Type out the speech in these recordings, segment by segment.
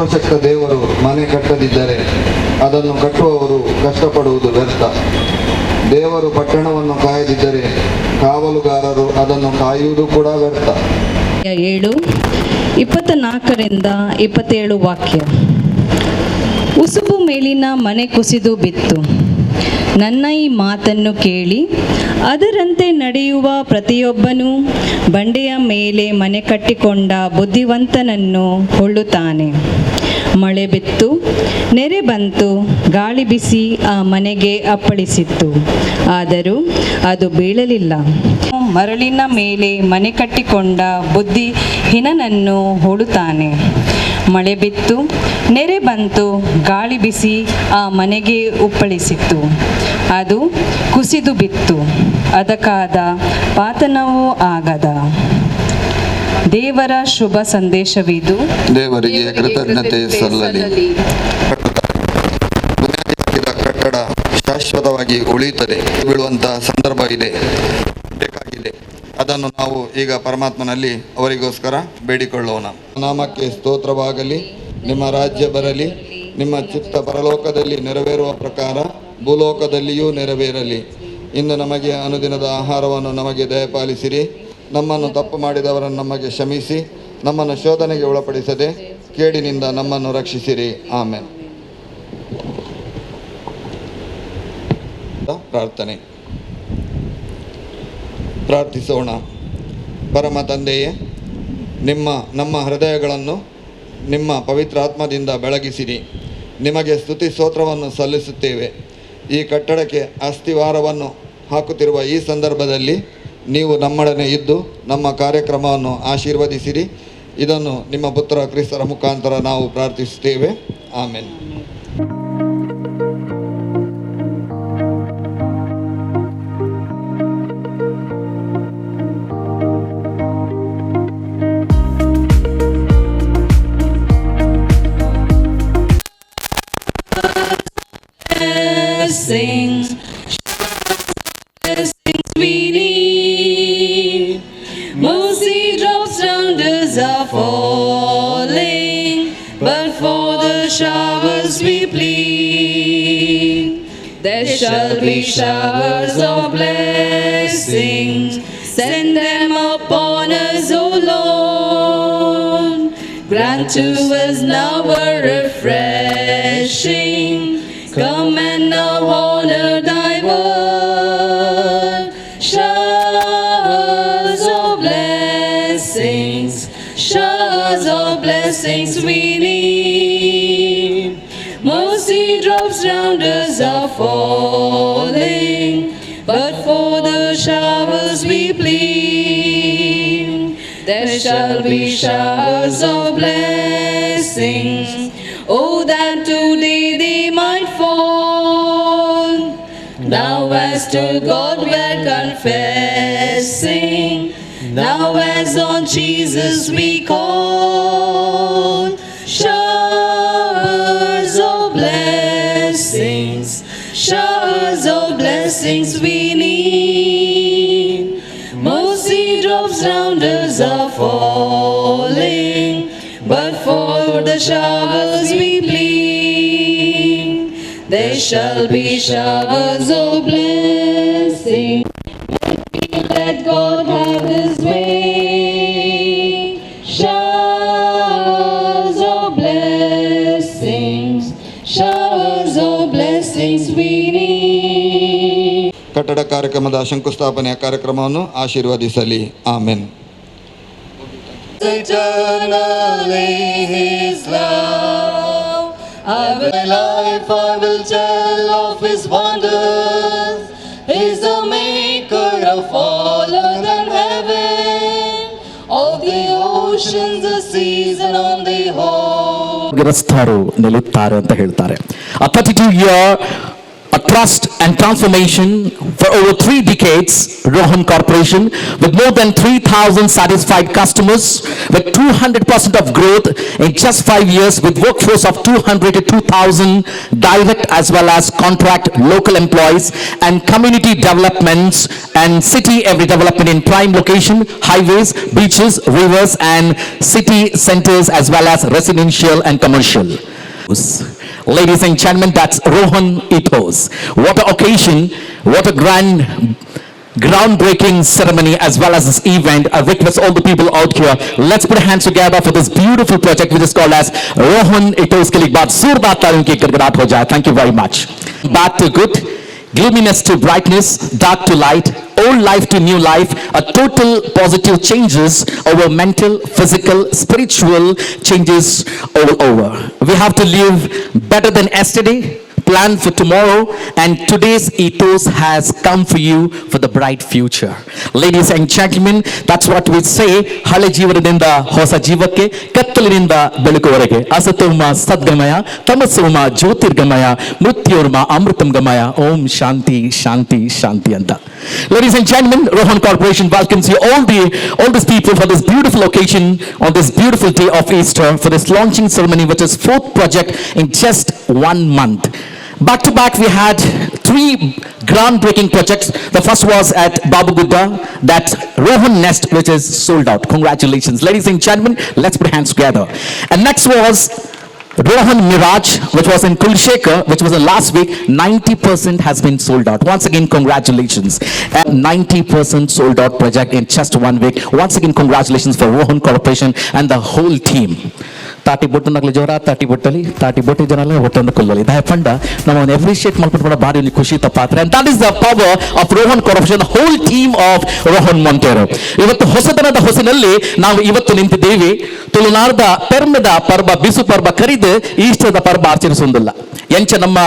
ಸರ್ವಶಕ್ತ ದೇವರು ಮನೆ ಕಟ್ಟದಿದ್ದರೆ ಅದನ್ನು ಕಟ್ಟುವವರು ಕಷ್ಟಪಡುವುದು ವ್ಯರ್ಥ. ದೇವರು ಪಟ್ಟಣವನ್ನು ಕಾಯದಿದ್ದರೆ ಕಾವಲುಗಾರರು ಅದನ್ನು ಕಾಯುವುದು ಕೂಡ ವ್ಯರ್ಥ. 7:24ರಿಂದ 27 ವಾಕ್ಯ. ಉಸುಬು ಮೇಲಿನ ಮನೆ ಕುಸಿದು ಬಿತ್ತು. ನನ್ನ ಈ ಮಾತನ್ನು ಕೇಳಿ ಅದರಂತೆ ನಡೆಯುವ ಪ್ರತಿಯೊಬ್ಬನೂ ಬಂಡೆಯ ಮೇಲೆ ಮನೆ ಕಟ್ಟಿಕೊಂಡ ಬುದ್ಧಿವಂತನನ್ನು ಹೋಲುತ್ತಾನೆ. ಮಳೆ ಬಿತ್ತು, ನೆರೆ ಬಂತು, ಗಾಳಿ ಬೀಸಿ ಆ ಮನೆಗೆ ಅಪ್ಪಳಿಸಿತ್ತು. ಆದರೂ ಅದು ಬೀಳಲಿಲ್ಲ. ಮರಳಿನ ಮೇಲೆ ಮನೆ ಕಟ್ಟಿಕೊಂಡ ಬುದ್ಧಿಹೀನನನ್ನು ಹೋಲುತ್ತಾನೆ. ಮಳೆ ಬಿತ್ತು, ನೆರೆ ಬಂತು, ಗಾಳಿ ಬೀಸಿ ಆ ಮನೆಗೆ ಅಪ್ಪಳಿಸಿತ್ತು. ಅದು ಕುಸಿದು ಬಿತ್ತು. ಅದಕ್ಕಾದ ಪತನವು ಅಗಾಧ. ದೇವರ ಶುಭ ಸಂದೇಶವಿದು. ದೇವರಿಗೆ ಕೃತಜ್ಞತೆ ಸಲ್ಲಲಿ. ಬುನಾದಿ ಹಾಕಿದ ಕಟ್ಟಡ ಶಾಶ್ವತವಾಗಿ ಉಳಿಯುತ್ತದೆ. ಬೀಳುವಂತಹ ಸಂದರ್ಭ ಇದೆ, ಬೇಕಾಗಿದೆ. ಅದನ್ನು ನಾವು ಈಗ ಪರಮಾತ್ಮನಲ್ಲಿ ಅವರಿಗೋಸ್ಕರ ಬೇಡಿಕೊಳ್ಳೋಣ. ನಾಮಕ್ಕೆ ಸ್ತೋತ್ರವಾಗಲಿ. ನಿಮ್ಮ ರಾಜ್ಯ ಬರಲಿ. ನಿಮ್ಮ ಚಿತ್ತ ಪರಲೋಕದಲ್ಲಿ ನೆರವೇರುವ ಪ್ರಕಾರ ಭೂಲೋಕದಲ್ಲಿಯೂ ನೆರವೇರಲಿ. ಇಂದು ನಮಗೆ ಅನುದಿನದ ಆಹಾರವನ್ನು ನಮಗೆ ದಯಪಾಲಿಸಿರಿ. ನಮ್ಮನ್ನು ತಪ್ಪು ಮಾಡಿದವರನ್ನು ನಮಗೆ ಕ್ಷಮಿಸಿ. ನಮ್ಮನ್ನು ಶೋಧನೆಗೆ ಒಳಪಡಿಸದೆ ಕೇಡಿನಿಂದ ನಮ್ಮನ್ನು ರಕ್ಷಿಸಿರಿ. ಆಮೇನ್. ಪ್ರಾರ್ಥನೆ. ಪ್ರಾರ್ಥಿಸೋಣ. ಪರಮ ತಂದೆಯೇ, ನಿಮ್ಮ ನಮ್ಮ ಹೃದಯಗಳನ್ನು ನಿಮ್ಮ ಪವಿತ್ರಾತ್ಮದಿಂದ ಬೆಳಗಿಸಿರಿ. ನಿಮಗೆ ಸ್ತುತಿ ಸ್ತೋತ್ರವನ್ನು ಸಲ್ಲಿಸುತ್ತೇವೆ. ಈ ಕಟ್ಟಡಕ್ಕೆ ಅಸ್ತಿವಾರವನ್ನು ಹಾಕುತ್ತಿರುವ ಈ ಸಂದರ್ಭದಲ್ಲಿ ನೀವು ನಮ್ಮೊಡನೆ ಇದ್ದು ನಮ್ಮ ಕಾರ್ಯಕ್ರಮವನ್ನು ಆಶೀರ್ವದಿಸಿರಿ. ಇದನ್ನು ನಿಮ್ಮ ಪುತ್ರ ಕ್ರಿಸ್ತರ ಮುಖಾಂತರ ನಾವು ಪ್ರಾರ್ಥಿಸುತ್ತೇವೆ. ಆಮೇನ್. Blessings, blessings we need. Mercy drops round us are falling, but for the showers we plead. There shall be showers of blessings, send them upon us, O Lord. Grant to us now a refreshing. Come and now honor thy word. Showers of blessings, showers of blessings we need. Mercy drops round us are falling, but for the showers we plead. There shall be showers of blessings. Oh, that today they might fall. Now as to God we're confessing, now as on Jesus we call. Showers of blessings, showers of blessings we need. Mercy drops round us are falling, but for the showers we plead. There shall be showers of blessing. Let God have His way. Showers of blessings, showers of blessings we need. ಕಟ್ಟಡ ಕಾರ್ಯಕ್ರಮದ ಶಂಕುಸ್ಥಾಪನೆಯ ಕಾರ್ಯಕ್ರಮವನ್ನು ಆಶೀರ್ವದಿಸಲಿ. ಆಮೇನ್. Eternally His love. I will my life I will tell of His wonders. He's the maker of all earth and heaven, of the oceans, the seas, and on the whole. ಗಿರಸ್ಥರು ನಿಲ್ಲುತ್ತಾರೆ ಅಂತ ಹೇಳ್ತಾರೆ. A 32 year, a trust and transformation for over 3 decades, Rohan Corporation, with more than 3,000 satisfied customers, with 200% of growth in just 5 years, with workforce of 200 to 2,000 direct as well as contract local employees and community developments and city every development in prime location, highways, beaches, rivers and city centers as well as residential and commercial. Ladies and gentlemen, that's Rohan Ethos. What a occasion, what a grand groundbreaking ceremony as well as this event. I request all the people out here, let's put hands together for this beautiful project which is called as Rohan Ethos के लिए एक बार जोरदार तालियों की गड़गड़ाहट हो जाए. Thank you very much. Bad to good, gloominess to brightness, dark to light, old life to new life, a total positive changes over mental, physical, spiritual changes all over. We have to live better than yesterday, plan for tomorrow, and today's ethos has come for you for the bright future. Ladies and gentlemen, that's what we say. ಹಳೆ ಜೀವನದಿಂದ ಹೊಸ ಜೀವಕ್ಕೆ, ಕತ್ತಲಿನಿಂದ ಬೆಳಕುವರೆಗೆ. ಅಸತೋಮ ಸದ್ಗಮಯ, ತಮಸೋಮ ಜ್ಯೋತಿರ್ಗಮಯ, ಮೃತ್ಯೋರ್ಮ ಅಮೃತಂ ಗಮಯ. ಓಂ ಶಾಂತಿ ಶಾಂತಿ ಶಾಂತಿ ಅಂತ. Ladies and gentlemen, Rohan Corporation welcomes you all these people for this beautiful occasion on this beautiful day of Easter for this launching ceremony, which is fourth project in just one month. Back to back, we had three groundbreaking projects. The first was at Babugudda, that Rohan Nest, which is sold out. Congratulations. Ladies and gentlemen, let's put hands together. And next was Rohan Mirage, which was in Kulshekar, which was in last week, 90% has been sold out. Once again, congratulations. And 90% sold out project in just one week. Once again, congratulations for Rohan Corporation and the whole team. ತಾಟಿ ಬೊಟ್ಟುನಕ್ಲೆ ಜೋರ ತಾಟಿ ಬೊಟ್ಟಲಿ, ತಾಟಿ ಬೊಟ್ಟಿ ಜನಲ ಒಟ್ಟೊಂದು ಕೊಲ್ಲಲಿ. ದಾಯ ಪಂಡ ನಮ್ಮ appreciate ಮಲ್ಪಟ್ಟು ಬಾರಿ ಒಂದು ಖುಷಿ ಪಾತ್ರ. And that is the power of Rohan Corporation, whole team of Rohan Montero. ಇವತ್ತು ಹೊಸತನದ ಹೊಸಿನಲ್ಲಿ ನಾವು ಇವತ್ತು ನಿಂತಿದ್ದೇವೆ. ತುಳುನಾಡದ ಪೆರ್ಮೆದ ಪರ್ಬ ಬಿಸು ಪರ್ಬ ಕರಿದು ಈಸ್ಟರ್ದ ಪರ್ಬ ಆಚರಿಸುವುದಿಲ್ಲ. ಎಂಚ ನಮ್ಮ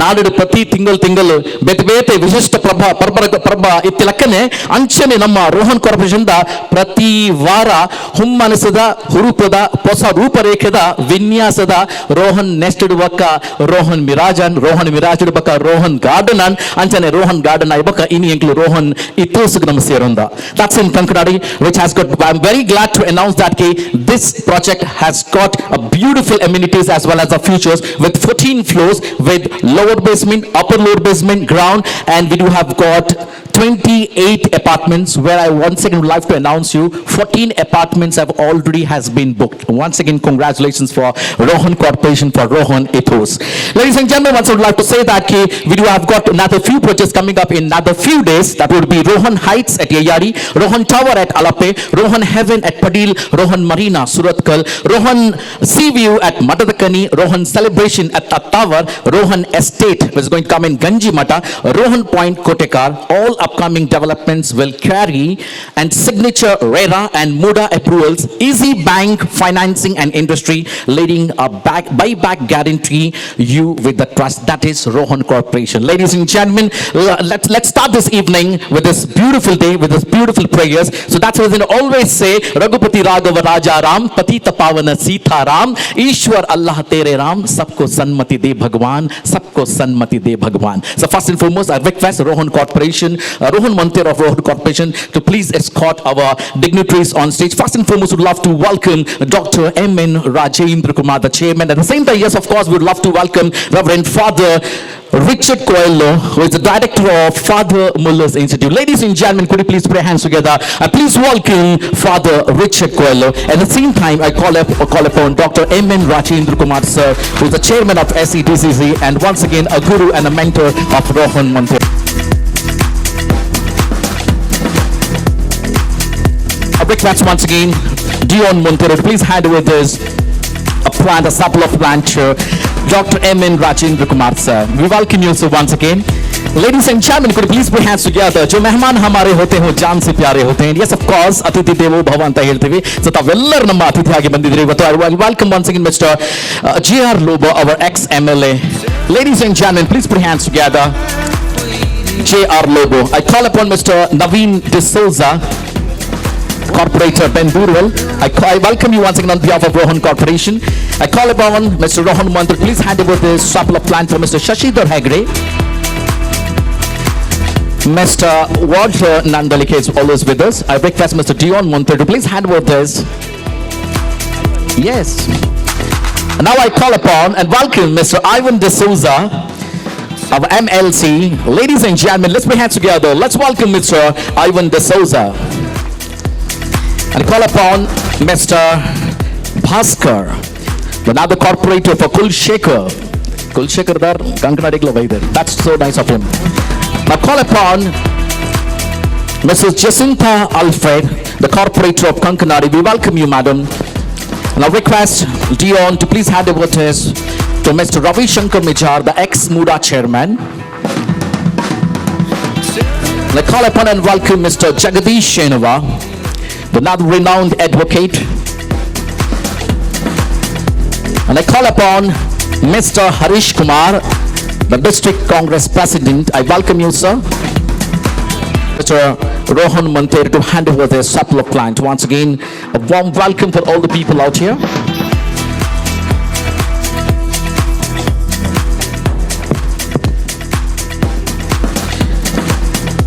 ನಾಡು ಪ್ರತಿ ತಿಂಗಳು ತಿಂಗಳು ಬೇತೆ ಬೇತೆ ವಿಶಿಷ್ಟ ಪ್ರಭ ಪರ್ಬ ಪರ್ಬ ಇತ್ತಿಲಕ್ಕನೆ, ಅಂಚನೆ ನಮ್ಮ ರೋಹನ್ ಕಾರ್ಪೊರೇಷನ್ ಪ್ರತಿ ವಾರ ಹುಮ್ಮನಸದ ಹುರುಪದ ಹೊಸ ರೂಪರೇಖೆದ ವಿನ್ಯಾಸದ ರೋಹನ್ ನೆಸ್ಟ್ ಬಕ್ಕ ರೋಹನ್ ಮಿರಾಜನ್, ರೋಹನ್ ಮಿರಾಜ್ ಬಕ್ಕ ರೋಹನ್ ಗಾರ್ಡನ್ ಅನ್, ಅಂಚನೆ ರೋಹನ್ ಗಾರ್ಡನ್ ಬಕ್ಕ ಇನಿ ಎಂಕ್ಲು ರೋಹನ್ ಇತ್ತೋಸುಗ್ ನಮ್ಮ ಸೇರೊಂದ. That's in Kankanadi, which has got, I'm very glad to announce that K, this project has got a beautiful amenities as well as the features with 14 floors with lower basement, upper lower basement, ground, and we do have got 28 apartments, where I once again would like to announce you 14 apartments have already has been booked. Once again, congratulations for Rohan Corporation for Rohan Ethos. Ladies and gentlemen, once I would like to say that ki, we do have got another few projects coming up in another few days. That would be Rohan Heights at Yayari, Rohan Tower at Alape, Rohan Heaven at Padil, Rohan Marina, Suratkal, Rohan Sea View at Madadakani, Rohan Celebration at Tattavar, Rohan Estate, which is going to come in Ganjimata, Rohan Point, Kotekar. All upcoming developments will carry and signature RERA and MUDA approvals, easy bank financing and industry leading a back buyback guarantee you with the trust. That is Rohan Corporation. Ladies and gentlemen, let's start this evening with this beautiful day, with this beautiful prayers. So that's what we always say, Raghupati Raghava Raja Ram, Patita Pavana Sita Ram, Ishwar Allah Tere Ram, सबको सन्मति दे भगवान, सबको सन्मति दे भगवान. So first and foremost, I request Rohan Corporation, Rohan Monteiro of Rohan Corporation to please escort our dignitaries on stage. First and foremost, would love to welcome Dr. M.N. Rajendra Kumar, the chairman. At the same time, yes, of course, we would love to welcome Reverend Father Richard Coelho, who is the director of Father Muller's Institute. Ladies and gentlemen, could you please put your hands together? Please welcome Father Richard Coelho. At the same time, I call upon Dr. M.N. Rajendra Kumar, sir, who is the chairman of SEDCC and once again a guru and a mentor of Rohan Monteiro. A request once again, Dion Montero, to please hand over this a plant, a sample of plant to Dr. M.N. Rajendra Kumar, sir. We welcome you, sir, once again. Ladies and gentlemen, could you please put hands together? जो मेहमान हमारे होते हैं वो जान से प्यारे होते हैं. Yes, of course, ಅತಿಥಿ ದೇವೋ ಭವ ಅಂತ ಹೇಳ್ತೀವಿ. ಸೊ ತಾವೆಲ್ಲರೂ ನಮ್ಮ ಅತಿಥಿಯಾಗಿ ಬಂದಿದ್ದೀರಿ ಇವತ್ತು. I welcome once again Mr. J R Lobo, our ex MLA. Ladies and gentlemen, please put hands together. J.R. Lobo. I call upon Mr. Naveen D'Souza, Corporator Benburwal. I welcome you once again on behalf of Rohan Corporation. I call upon Mr. Rohan Mantra. Please hand over this sample of plant for Mr. Shashidhar Hegde. Mr. Walter Nandalike is always with us. I request Mr. Dion Monteiro to please hand over this. Yes. Now I call upon and welcome Mr. Ivan D'Souza of MLC. Ladies and gentlemen, let's put hands together. Let's welcome Mr. Ivan D'Souza. And call upon Mr. Bhaskar, another corporator for Kulshekar. Kulshekar dar Kankanadikla Vaidar. That's so nice of him. Now call upon Mrs. Jacinta Alfred, the corporator of Kankanadi. We welcome you, madam. And I request Dion to please hand over to Mr. Ravi Shankar Mijar, the ex-MUDA chairman. And I call upon and welcome Mr. Jagadish Shenava, the another renowned advocate. And I call upon Mr. Harish Kumar, the District Congress President. I welcome you, sir. Mr. Rohan Monteiro to hand over the supple plant. Once again, a warm welcome for all the people out here.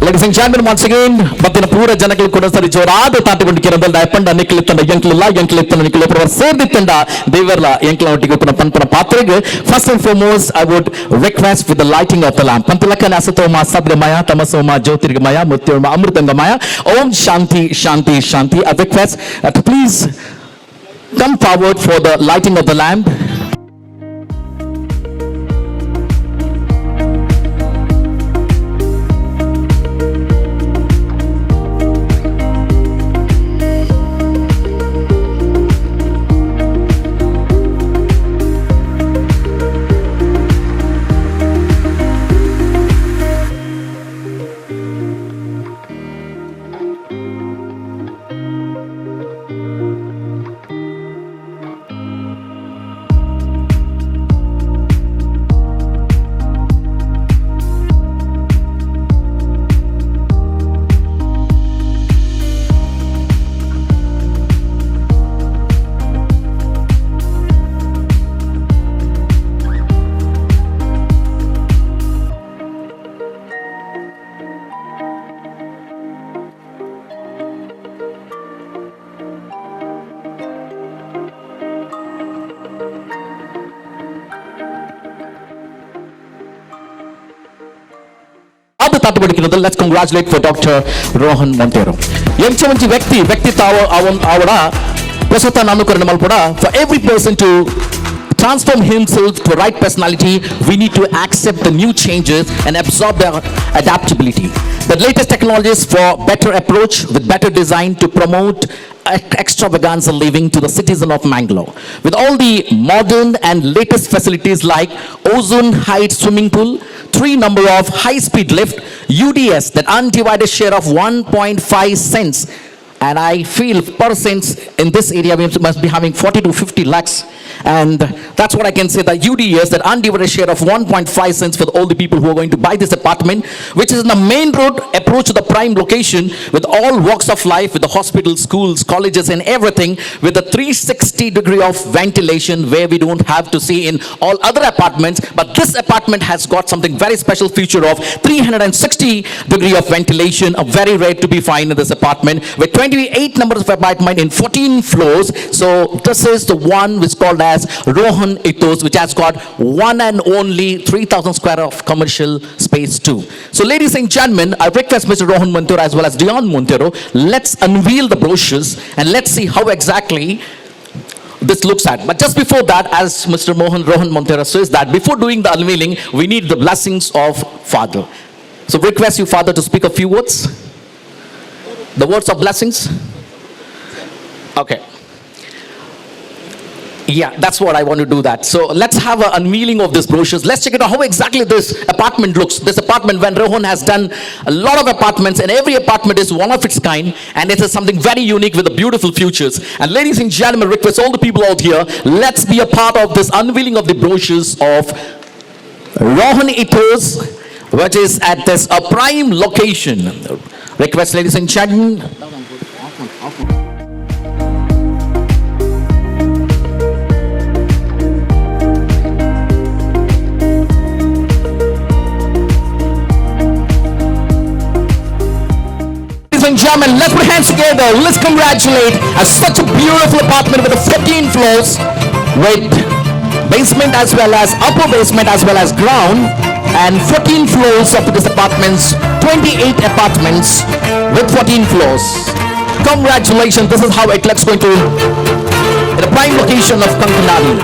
Ladies and gentlemen, once again, ಬತ್ತಿನ ಪೂರ ಜನಗಳು ಕೂಡ ಸರಿ ಜೋರಾದ ತಾಟುಕೊಂಡು ಕಿರಂದಲ್ ಪಂಡ ನಿಕ್ಲಿತ್ತಂಡ ಎಂಕ್ಲಿಲ್ಲ ಎಂಕ್ಲಿತ್ತಂಡ ನಿಕ್ಲು ಒಬ್ಬರು ಸೇರ್ದಿತ್ತಂಡ ದೇವರ್ಲ ಎಂಕ್ಲ ಒಟ್ಟಿಗೆ ಉಪ್ಪುನ ಪನ್ಪನ ಪಾತ್ರೆಗೆ. First and foremost, I would request with the lighting of the lamp. ಪಂತಲಕ್ಕನ ಅಸತೋಮ ಸದ್ಗಮಯ ತಮಸೋಮ ಜ್ಯೋತಿರ್ಗಮಯ ಮೃತ್ಯೋಮ ಅಮೃತಂಗಮಯ. Om Shanti Shanti Shanti. I request to please come forward for the lighting of the lamp. ಅದು ತಾಟುಪಡಿക്കുന്നത്. Let's congratulate for Doctor Rohan Monteiro. ಎಂಚ ಒಂಜಿ ವ್ಯಕ್ತಿ ವ್ಯಕ್ತಿತ್ವ ಆವಡ ಪ್ರಸ್ತುತ ನಾಮಕರಣ ಮಲ್ಪಡ. For every person to transform himself to right personality, we need to accept the new changes and absorb their adaptability. The latest technologies for better approach with better design to promote extravaganza living to the citizen of Mangalore. With all the modern and latest facilities like ozone height swimming pool, three number of high-speed lift, UDS, that undivided share of 1.5 cents, and I feel per cents in this area we must be having 40 to 50 lakhs. And that's what I can say, that UDS, that undivided share of 1.5 cents for all the people who are going to buy this apartment, which is in the main road approach to the prime location with all walks of life, with the hospitals, schools, colleges and everything, with the 360 degree of ventilation where we don't have to see in all other apartments. But this apartment has got something very special feature of 360 degree of ventilation, a very rare to be find in this apartment, with 28 numbers of apartment in 14 floors. So this is the one which is called as Rohan Ethos, which has got one and only 3,000 square of commercial space too. So ladies and gentlemen, I request Mr. Rohan Montero as well as Dion Montero, let's unveil the brochures and let's see how exactly this looks at. But just before that, as Mr. Mohan Rohan Montero says that before doing the unveiling, we need the blessings of Father. So request you, Father, to speak a few words. The words of blessings. Okay. Yeah, that's what I want to do that. So let's have an unveiling of this brochures. Let's check it out how exactly this apartment looks. This apartment, when Rohan has done a lot of apartments, and every apartment is one of its kind, and it is something very unique with the beautiful futures. And ladies and gentlemen, request all the people out here, let's be a part of this unveiling of the brochures of Rohan Ethos, which is at this a prime location. Request, ladies and gentlemen. and gentlemen, let's put hands together. Let's congratulate such a beautiful apartment with 14 floors, with basement as well as upper basement as well as ground, and 14 floors of this apartments, 28 apartments with 14 floors. Congratulations, this is how it looks going to in the prime location of Kankanadi.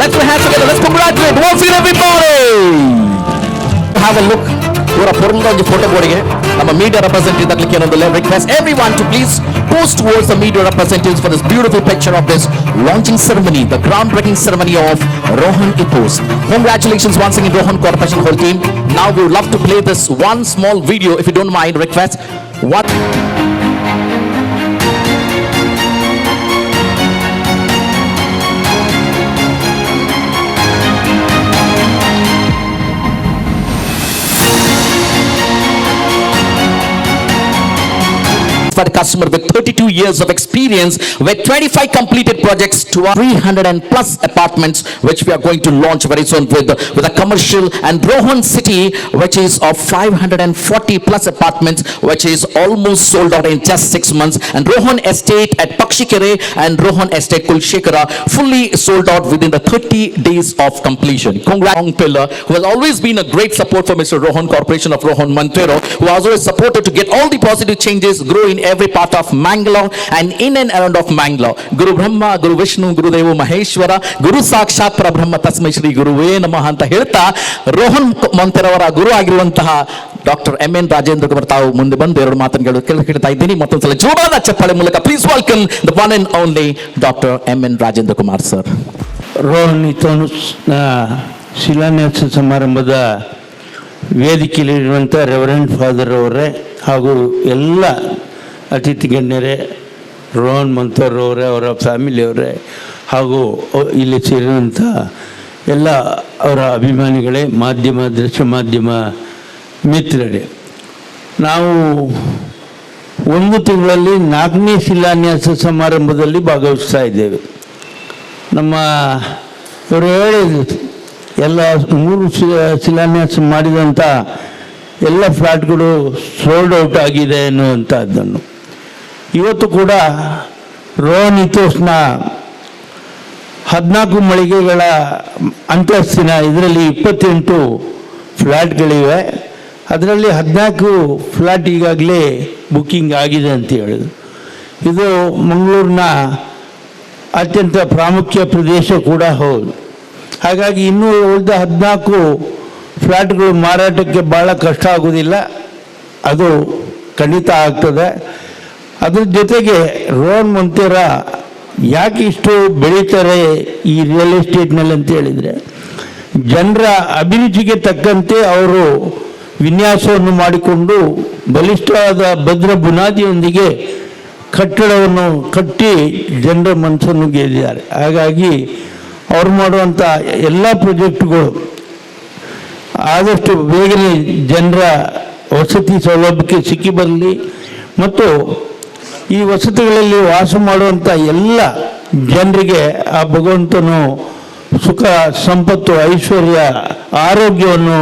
Let's put hands together, let's congratulate once again everybody. Have a look. ಇವರ ಪೊರ್ಲದ ಒಂಜಿ photo ಬೋರ್ಡ್ಗೆ ನಮ್ಮ media representative ತಕ್ಲಿಕ್ಕೆ ಏನೊಂದು request everyone to please pose towards the media representatives for this beautiful picture of this launching ceremony, the groundbreaking ceremony of Rohan Ethos. Congratulations once again, Rohan Corporation whole team. Now we would love to play this one small video, if you don't mind, request what for the customer with 32 years of experience with 25 completed projects to 300 and plus apartments, which we are going to launch very soon with a commercial, and Rohan City, which is of 540 plus apartments, which is almost sold out in just 6 months, and Rohan Estate at Pakshikere and Rohan Estate Kulshekara fully sold out within the 30 days of completion. Congrats, Pillar, who has always been a great support for Mr. Rohan Corporation of Rohan Montero, who has always supported to get all the positive changes grow in every part of Mangalore and in and around of Mangalore. Guru Brahma, Guru Vishnu, Gurudevo Maheshwara, Guru ಸಾಕ್ಷಾತ್ ಪರಬ್ರಹ್ಮ ತಸ್ಮೈ ಶ್ರೀ ಗುರುವೇ ನಮಃ ಅಂತ ಹೇಳ್ತಾ, ರೋಹನ್ ಮೊಂತೆರವರ ಗುರು ಆಗಿರುವಂತಹ doctor M N Rajendra Kumar ತಾವು ಮುಂದೆ ಬಂದು ಎರಡು ಮಾತನ್ನು ಕೇಳ್ತಾ ಇದ್ದೀನಿ. ಮತ್ತೊಂದ್ಸಲ ಜೋರಾದ ಚಪ್ಪಾಳೆ ಮೂಲಕ please welcome the one and only Doctor M N Rajendra Kumar sir. Rohan ಇಥೋಸ್ನ ಶಿಲಾನ್ಯಾಸ ಸಮಾರಂಭದ ವೇದಿಕೆಯಲ್ಲಿರುವಂಥ ರೆವರೆಂಡ್ ಫಾದರ್ ಅವರೇ ಹಾಗೂ ಎಲ್ಲ ಅತಿಥಿ ಗಣ್ಯರೇ, ರೋಹನ್ ಮಂತೋರ್ ಅವರೇ, ಅವರ ಫ್ಯಾಮಿಲಿಯವರೇ ಹಾಗೂ ಇಲ್ಲಿ ಸೇರಿರುವಂಥ ಎಲ್ಲ ಅವರ ಅಭಿಮಾನಿಗಳೇ, ಮಾಧ್ಯಮ, ದೃಶ್ಯ ಮಾಧ್ಯಮ ಮಿತ್ರರೇ, ನಾವು ಒಂದು ತಿಂಗಳಲ್ಲಿ ನಾಲ್ಕನೇ ಶಿಲಾನ್ಯಾಸ ಸಮಾರಂಭದಲ್ಲಿ ಭಾಗವಹಿಸ್ತಾ ಇದ್ದೇವೆ. ನಮ್ಮ ಇವರು ಹೇಳಿದ್ರು, ಎಲ್ಲ ಮೂರು ಶಿಲಾನ್ಯಾಸ ಮಾಡಿದಂಥ ಎಲ್ಲ ಫ್ಲಾಟ್ಗಳು ಸೋಲ್ಡ್ ಔಟ್ ಆಗಿದೆ ಎನ್ನುವಂಥದ್ದನ್ನು. ಇವತ್ತು ಕೂಡ ರೋಹನ್ ಇಥೋಸ್ನ 14 ಮಳಿಗೆಗಳ ಅಂತಸ್ತಿನ ಇದರಲ್ಲಿ 28 ಫ್ಲ್ಯಾಟ್ಗಳಿವೆ. ಅದರಲ್ಲಿ 14 ಫ್ಲ್ಯಾಟ್ ಈಗಾಗಲೇ ಬುಕ್ಕಿಂಗ್ ಆಗಿದೆ ಅಂತ ಹೇಳಿದ್ರು. ಇದು ಮಂಗಳೂರಿನ ಅತ್ಯಂತ ಪ್ರಾಮುಖ್ಯ ಪ್ರದೇಶ ಕೂಡ ಹೌದು. ಹಾಗಾಗಿ ಇನ್ನೂ ಉಳಿದ 14 ಫ್ಲ್ಯಾಟ್ಗಳು ಮಾರಾಟಕ್ಕೆ ಭಾಳ ಕಷ್ಟ ಆಗೋದಿಲ್ಲ, ಅದು ಖಂಡಿತ ಆಗ್ತದೆ. ಅದ್ರ ಜೊತೆಗೆ ರೋಹನ್ ಮೊಂತೇರ ಯಾಕೆ ಇಷ್ಟು ಬೆಳೀತಾರೆ ಈ ರಿಯಲ್ ಎಸ್ಟೇಟ್ನಲ್ಲಿ ಅಂತ ಹೇಳಿದರೆ, ಜನರ ಅಭಿರುಚಿಗೆ ತಕ್ಕಂತೆ ಅವರು ವಿನ್ಯಾಸವನ್ನು ಮಾಡಿಕೊಂಡು ಬಲಿಷ್ಠವಾದ ಭದ್ರ ಬುನಾದಿಯೊಂದಿಗೆ ಕಟ್ಟಡವನ್ನು ಕಟ್ಟಿ ಜನರ ಮನಸ್ಸನ್ನು ಗೆದ್ದಿದ್ದಾರೆ. ಹಾಗಾಗಿ ಅವ್ರು ಮಾಡುವಂಥ ಎಲ್ಲ ಪ್ರಾಜೆಕ್ಟ್ಗಳು ಆದಷ್ಟು ಬೇಗನೆ ಜನರ ವಸತಿ ಸೌಲಭ್ಯಕ್ಕೆ ಸಿಕ್ಕಿ ಬರಲಿ ಮತ್ತು ಈ ವಸತಿಗಳಲ್ಲಿ ವಾಸ ಮಾಡುವಂಥ ಎಲ್ಲ ಜನರಿಗೆ ಆ ಭಗವಂತನು ಸುಖ, ಸಂಪತ್ತು, ಐಶ್ವರ್ಯ, ಆರೋಗ್ಯವನ್ನು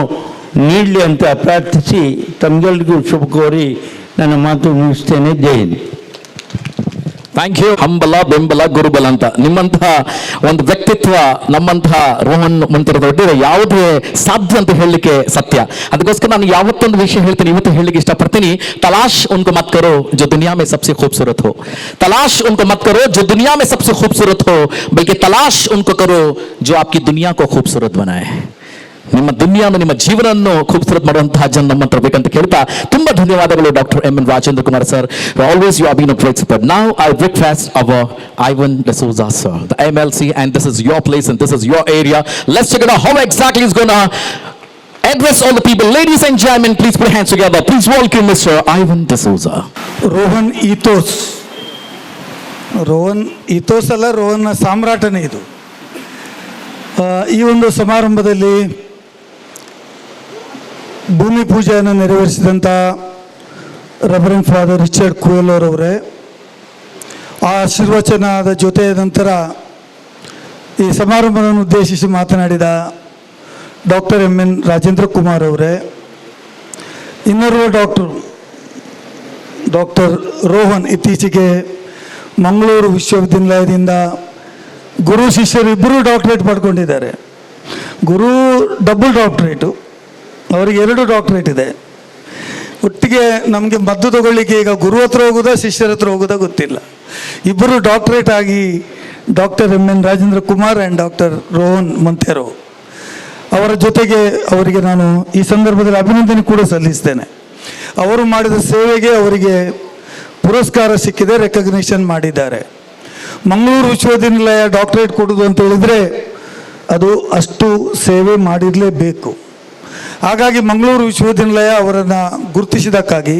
ನೀಡಲಿ ಅಂತ ಪ್ರಾರ್ಥಿಸಿ, ತಮಗೆಲ್ರಿಗೂ ಶುಭ ಕೋರಿ ನನ್ನ ಮಾತು ಮುಗಿಸ್ತೇನೆ. ಜೈ ಹಿಂದ್. Thank you. ಹಂಬಲ ಬೆಂಬಲ ಗುರುಬಲ ಅಂತ ನಿಮ್ಮಂತಹ ಒಂದು ವ್ಯಕ್ತಿತ್ವ ನಮ್ಮಂತಹ ರೋಹನ್ ಮಂತ್ರದೊಡ್ಡ ಯಾವುದೇ ಸಾಧ್ಯ ಅಂತ ಹೇಳಲಿಕ್ಕೆ ಸತ್ಯ. ಅದಕ್ಕೋಸ್ಕರ ನಾನು ಯಾವತ್ತೊಂದು ವಿಷಯ ಹೇಳ್ತೀನಿ, ಇವತ್ತು ಹೇಳಲಿಕ್ಕೆ ಇಷ್ಟಪಡ್ತೀನಿ. तलाश उनको मत करो जो दुनिया में सबसे खूबसूरत हो, तलाश उनको मत करो जो दुनिया में सबसे खूबसूरत हो, बल्कि तलाश उनको करो जो आपकी दुनिया को खूबसूरत बनाए. ನಿಮ್ಮ ದುನಿಯಾನ, ನಿಮ್ಮ ಜೀವನವನ್ನು ಖೂಬ್ಸೂರತ್ ಮಾಡುವಂತಹ ಜನ ನಮ್ಮ ಹತ್ರ ಬೇಕಂತ ಕೇಳ್ತಾ, ತುಂಬಾ ಧನ್ಯವಾದಗಳು doctor M N Rajendra Kumar sir. Always you are been a great support. Now I request our Ivan D'Souza sir, the MLC, and this is your place and this is your area. Let's check it out how exactly is gonna address all the people. Ladies and gentlemen, please put hands together. Please welcome Mr. Ivan D'Souza. Rohan ethos, Rohan ethos ಅಲ್ಲ, ರೋಹನ್ ಸಾಮ್ರಾಟನೇ ಇದು. ಈ ಒಂದು ಸಮಾರಂಭದಲ್ಲಿ ಭೂಮಿ ಪೂಜೆಯನ್ನು ನೆರವೇರಿಸಿದಂಥ reverend father Richard ಕುಯಲೋರವರೇ, ಆ ಆಶೀರ್ವಚನದ ಜೊತೆ ನಂತರ ಈ ಸಮಾರಂಭವನ್ನು ಉದ್ದೇಶಿಸಿ ಮಾತನಾಡಿದ doctor M N Rajendra Kumar ಅವರೇ, ಇನ್ನೋರ್ವ ಡಾಕ್ಟರ್ Doctor Rohan ಇತ್ತೀಚೆಗೆ ಮಂಗಳೂರು ವಿಶ್ವವಿದ್ಯಾನಿಲಯದಿಂದ ಗುರು ಶಿಷ್ಯರು ಇಬ್ಬರೂ ಡಾಕ್ಟ್ರೇಟ್ ಪಡ್ಕೊಂಡಿದ್ದಾರೆ. ಗುರು ಡಬಲ್ ಡಾಕ್ಟ್ರೇಟು, ಅವರಿಗೆ ಎರಡು ಡಾಕ್ಟ್ರೇಟ್ ಇದೆ. ಒಟ್ಟಿಗೆ ನಮಗೆ ಮದ್ದು ತಗೊಳ್ಳಿಕ್ಕೆ ಈಗ ಗುರು ಹತ್ರ ಹೋಗೋದಾ ಶಿಷ್ಯರ ಹತ್ರ ಹೋಗೋದಾ ಗೊತ್ತಿಲ್ಲ. ಇಬ್ಬರು ಡಾಕ್ಟ್ರೇಟ್ ಆಗಿ doctor M N Rajendra Kumar and doctor Rohan Monteiro ಅವರ ಜೊತೆಗೆ ಅವರಿಗೆ ನಾನು ಈ ಸಂದರ್ಭದಲ್ಲಿ ಅಭಿನಂದನೆ ಕೂಡ ಸಲ್ಲಿಸ್ತೇನೆ. ಅವರು ಮಾಡಿದ ಸೇವೆಗೆ ಅವರಿಗೆ ಪುರಸ್ಕಾರ ಸಿಕ್ಕಿದೆ, ರೆಕಗ್ನಿಷನ್ ಮಾಡಿದ್ದಾರೆ. ಮಂಗಳೂರು ವಿಶ್ವವಿದ್ಯಾನಿಲಯ ಡಾಕ್ಟರೇಟ್ ಕೊಡೋದು ಅಂತ ಹೇಳಿದರೆ ಅದು ಅಷ್ಟು ಸೇವೆ ಮಾಡಿರಲೇಬೇಕು. ಹಾಗಾಗಿ ಮಂಗಳೂರು ವಿಶ್ವವಿದ್ಯಾನಿಲಯ ಅವರನ್ನು ಗುರುತಿಸಿದ್ದಕ್ಕಾಗಿ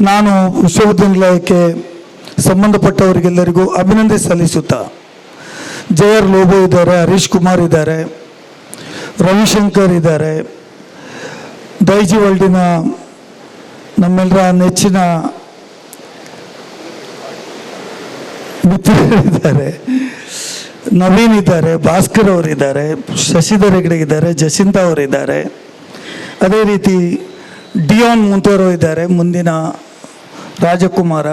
ನಾನು ವಿಶ್ವವಿದ್ಯಾನಿಲಯಕ್ಕೆ ಸಂಬಂಧಪಟ್ಟವರಿಗೆಲ್ಲರಿಗೂ ಅಭಿನಂದನೆ ಸಲ್ಲಿಸುತ್ತಾ, ಜೆ ಆರ್ ಲೋಬೋ ಇದ್ದಾರೆ, ಹರೀಶ್ ಕುಮಾರ್ ಇದ್ದಾರೆ, ರವಿಶಂಕರ್ ಇದ್ದಾರೆ, ದೈಜಿ ವರ್ಲ್ಡಿನ ನಮ್ಮೆಲ್ಲರ ನೆಚ್ಚಿನ ಮಿತ್ರರಿದ್ದಾರೆ, ನವೀನ್ ಇದ್ದಾರೆ, ಭಾಸ್ಕರ್ ಅವರಿದ್ದಾರೆ, ಶಶಿಧರ್ ಹೆಗ್ಡೆ ಇದ್ದಾರೆ, ಜಸಿಂತಾ ಅವರಿದ್ದಾರೆ, ಅದೇ ರೀತಿ ಡಿಯಾನ್ ಮುಂತೋರೋ ಇದ್ದಾರೆ, ಮುಂದಿನ ರಾಜಕುಮಾರ.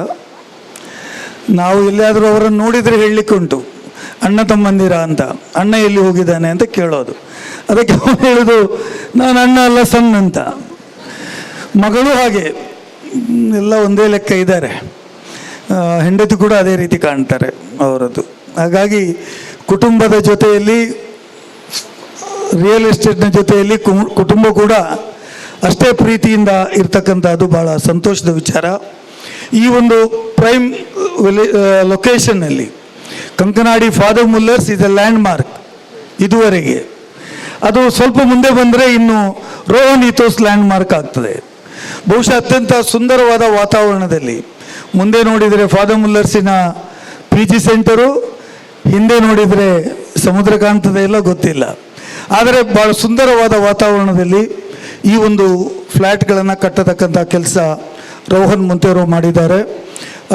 ನಾವು ಎಲ್ಲಿಯಾದರೂ ಅವರನ್ನು ನೋಡಿದರೆ ಹೇಳಲಿಕ್ಕುಂಟು, ಅಣ್ಣ ತಮ್ಮಂದಿರ ಅಂತ, ಅಣ್ಣ ಎಲ್ಲಿ ಹೋಗಿದ್ದಾನೆ ಅಂತ ಕೇಳೋದು. ಅದಕ್ಕೆ ಅವನು ಹೇಳೋದು ನಾನು ಅಣ್ಣ ಅಲ್ಲ ಸಣ್ಣ ಅಂತ. ಮಗಳು ಹಾಗೆ, ಎಲ್ಲ ಒಂದೇ ಲೆಕ್ಕ ಇದ್ದಾರೆ. ಹೆಂಡತಿ ಕೂಡ ಅದೇ ರೀತಿ ಕಾಣ್ತಾರೆ ಅವರದ್ದು. ಹಾಗಾಗಿ ಕುಟುಂಬದ ಜೊತೆಯಲ್ಲಿ, ರಿಯಲ್ ಎಸ್ಟೇಟ್ನ ಜೊತೆಯಲ್ಲಿ ಕುಟುಂಬ ಕೂಡ ಅಷ್ಟೇ ಪ್ರೀತಿಯಿಂದ ಇರ್ತಕ್ಕಂಥದ್ದು ಭಾಳ ಸಂತೋಷದ ವಿಚಾರ. ಈ ಒಂದು ಪ್ರೈಮ್ ಲೊಕೇಶನ್ನಲ್ಲಿ Kankanady Father Muller's is A land mark ಇದುವರೆಗೆ. ಅದು ಸ್ವಲ್ಪ ಮುಂದೆ ಬಂದರೆ ಇನ್ನು ರೋಹನ್ ethos land mark ಆಗ್ತದೆ. ಬಹುಶಃ ಅತ್ಯಂತ ಸುಂದರವಾದ ವಾತಾವರಣದಲ್ಲಿ ಮುಂದೆ ನೋಡಿದರೆ ಫಾದರ್ ಮುಲ್ಲರ್ಸಿನ P G centre, ಹಿಂದೆ ನೋಡಿದರೆ ಸಮುದ್ರ ಕಾಣ್ತದೆ ಇಲ್ಲ ಗೊತ್ತಿಲ್ಲ, ಆದರೆ ಭಾಳ ಸುಂದರವಾದ ವಾತಾವರಣದಲ್ಲಿ ಈ ಒಂದು ಫ್ಲ್ಯಾಟ್ಗಳನ್ನು ಕಟ್ಟತಕ್ಕಂಥ ಕೆಲಸ ರೋಹನ್ ಮುಂತೇರೋ ಮಾಡಿದ್ದಾರೆ.